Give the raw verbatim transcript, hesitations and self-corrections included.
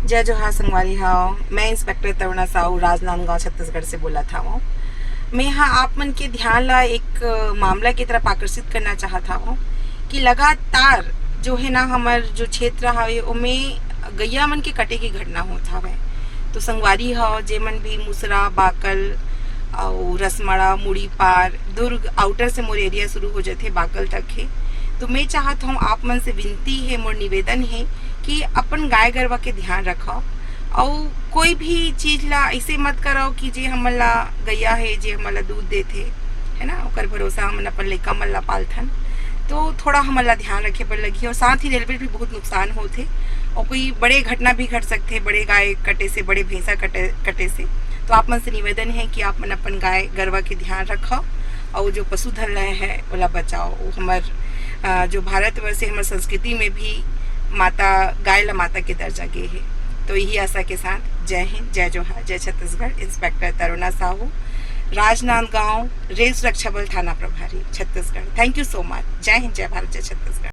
जय जोहार संगवारी हो, मैं इंस्पेक्टर तरुणा साहू राजनांदगांव छत्तीसगढ़ से बोलत हवं। मैं हा आप मन के ध्यान ला एक, अ, मामला की तरफ आकर्षित करना चाहत हवं कि लगातार जो है ना हमर जो क्षेत्र हवे ओमे गैया मन के कटे के घटना होत हवे। तो संगवारी हो, जे मन भी मुसरा, बाकल अउ रसमड़ा, मुड़ीपार, दुर्ग आउटर से मोर एरिया शुरू हो जाथे, बाकल तक हे। तो मैं चाहत हूँ आप मन से विनती है, मोर निवेदन है कि अपन गाय गरवा के ध्यान रखव अउ कोई भी चीज ला ऐसे मत करव कि जे हमन ला गैया है, जे हमन ला दूध देथे, है ना, ओकर भरोसा हमन अपन लइका मन ला पालथन। तो थोड़ा हमन ला ध्यान रखे बर लगही और साथ ही रेलवे भी बहुत नुकसान होथे और कोई बड़े घटना भी घट सकथे बड़े गाय कटे से, बड़े भैंसा कटे, कटे से। तो आप मन से निवेदन है कि आप मन अपन गाय गरवा के ध्यान रखव और जो पशुधन है ओला बचाओ। वो हमर, अ, जो भारतवर्ष है, हमर संस्कृति में भी माता, गाय ला माता के दर्जा गे है। तो यही आशा के साथ जय हिंद, जय जोहार, जय छत्तीसगढ़। इंस्पेक्टर तरुणा साहू, राजनांदगांव, रेल सुरक्षा बल थाना प्रभारी, Chhattisgarh. Thank you so much। जय हिंद, जय भारत, जय छत्तीसगढ़।